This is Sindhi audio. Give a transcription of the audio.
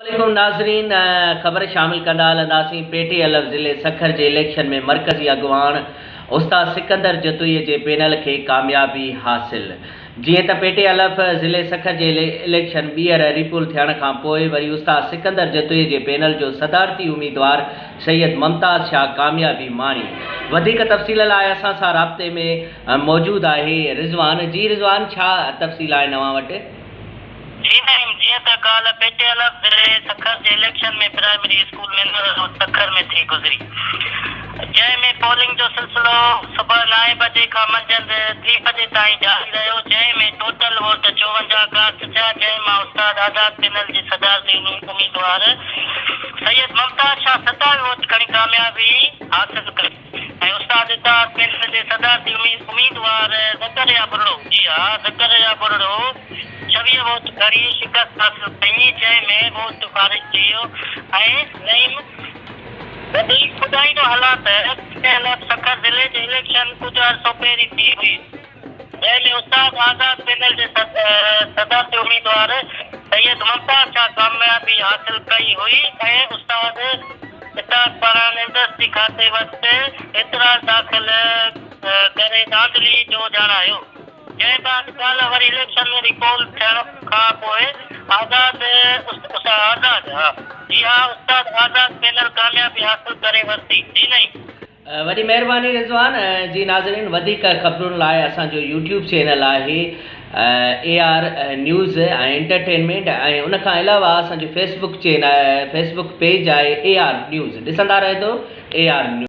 عليڪم ناظرين خبر شامل ڪندا هلنداسين پي ٽي الف ضلعي سکر جي اليڪشن ۾ مرڪزي اڳواڻ استاد سڪندر جتوئي جي پينل کي ڪاميابي حاصل جيئن ته پي ٽي الف ضلعي سکر جي اليڪشن ٻيهر ريپول ٿيڻ کان پوء وري استاد سڪندر جتوئي جي پينل جو صدارتي اميدوار سيد ممتاز شاهه ڪاميابي ماڻي وڌيڪ تفصيل لاء اسان سان رابطي ۾ موجود آهي رضوان جي رضوان ڇا تفصيل آهن اوهان وٽ. جي نعيم، جيئن ته ڪالهه پي ٽي الف ضلعي سکر جي election ۾ primary school Mineral road Sukkur ۾ ٿي گذري، جنهن ۾ پولنگ جو سلسلو صبح نائين بجي کان منجهند ٽي بجي تائين جاري رهيو، جنهن ۾ ٽوٽل ووٽ 54 ڪاسٽ ٿيا، جنهن مان استاد آزاد پينل جي صدارتي اميدوار سيد ممتاز شاهه 27 ووٽ کڻي ڪاميابي حاصل ڪئي. ۽ استاد اتحاد پينل جي صدارتي اميدوار زڪريا ٻرڙو، جي ها زڪريا ٻرڙو 26 ووٽ کڻي شڪست حاصل ڪئي، جنهن ۾ ووٽ خارج ٿي ويو ۽ نعيم وڌيڪ ٻڌائيندو هلان ته پينل سکر ضلعي جي اليڪشن ڪجهه عرصو پهرين ٿي هئي. جنهن ۾ استاد آزاد پينل جي صدارتي اميدوار سيد ممتاز شاهه ڪاميابي حاصل ڪئي هئي ۽ استاد اتحاد پاران انڊسٽري کاتي وٽ اعتراض داخل ڪري ڌانڌلي جو ڄاڻايو، جنهن بعد ڪالهه وري اليڪشن ري پول ٿيڻ کان پوء آزاد آزاد جي ها استاد آزاد پينل ڪاميابي حاصل ڪري ورتي جي نئين. وڏي مهرباني رضوان جي ناظرين وڌيڪ خبرن لاء اسان جو يوٽيوب چينل آهي اي آر نيوز ۽ انٽرٽينمينٽ ۽ ان کان علاوه اسان جو فيسبوڪ چين فيسبوڪ پيج آهي اي آر نيوز ڏسندا رهندو اي آر نيوز.